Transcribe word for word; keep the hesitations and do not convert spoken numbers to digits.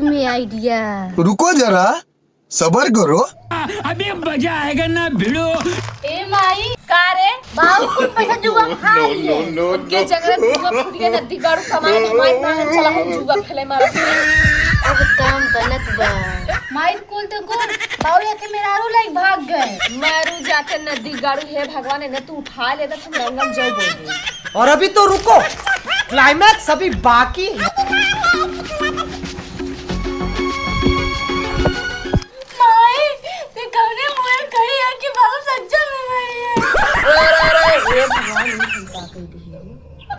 में आइडिया। रुको जरा, सबर करो। अभी मजा आएगा ना भिड़ो। ए माई, का रे? बाबू कुल पैसा जुआ में खा लिए। उनके जंगल में जुआ फूट गया, नदी गाड़ू कमाए, हमारे नाम चला है जुआ खेले मारा। अब काम बनत बा। माई कुल तो कुल, बाबू या के मेहरारू लाइक भाग गए। मारू जाके नदी गाड़ू, हे भगवान, इन्हें तू उठा ले तो हम रंगम जय बोल दे। और अभी तो रुको, क्लाइमैक्स अभी बाकी है। माई, ते कौने मुंह खड़ी है कि बाबू सच्चा में मर गया? अरे, अरे, अरे, हे भगवान, ये हम का कह दिए?